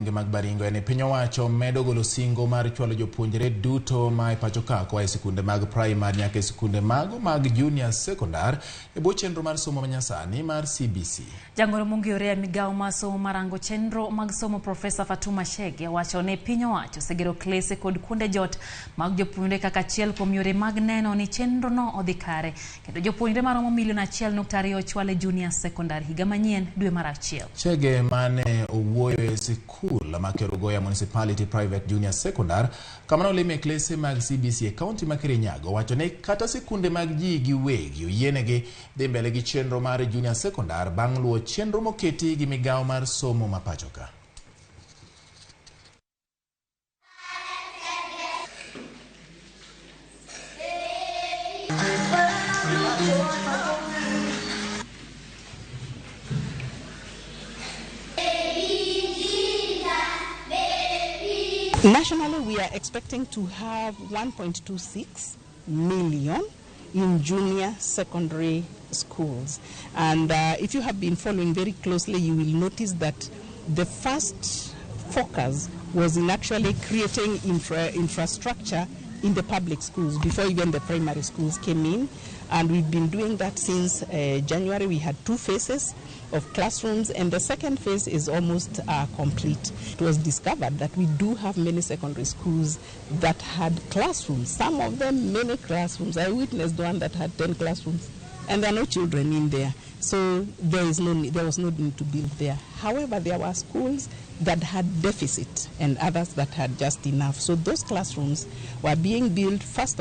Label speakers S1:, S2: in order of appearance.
S1: Mag Baringo en piny owacho medo golo singo mar chwalo jopuonjre duto ma e pacho ka koa e sikunde mag primary nyaka e sikunde mago mag junior secondary e bwo chenro mar somo manyasani mar CBC.
S2: Jangoro mong'ere e migawo mar somo marango chenro mag somo Profesa Fatuma Chege wacho ni piny owacho osegero klese kod kuonde jot mag jopuonjre kaka achiel kuom yore mag neno ni chenro no odhi kare kendo jopuonjre maromo milion 1.2 ochwal e junior secondary higa manyien dwe mar achiel.
S1: Chege mane owuoyo e sikul ma Kerugoya Municipality Private Junior Secondary kama nolime klese mag CBC e kaunti ma Kirinyaga owacho ni kata sikunde mag ji giwegi oyienegi dhi mbele gi chenro mar junior secondary bang' luwo chenro moketi gi migawo mar somo ma pacho ka.
S3: Nationally, we are expecting to have 1.26 million in junior secondary schools. And if you have been following very closely, you will notice that the first focus was in actually creating infrastructure in the public schools before even the primary schools came in. And we've been doing that since January. We had 2 phases of classrooms, and the second phase is almost complete. It was discovered that we do have many secondary schools that had classrooms, some of them many classrooms. I witnessed one that had 10 classrooms, and there are no children in there. So there was no need to build there. However, there were schools that had deficit and others that had just enough. So those classrooms were being built first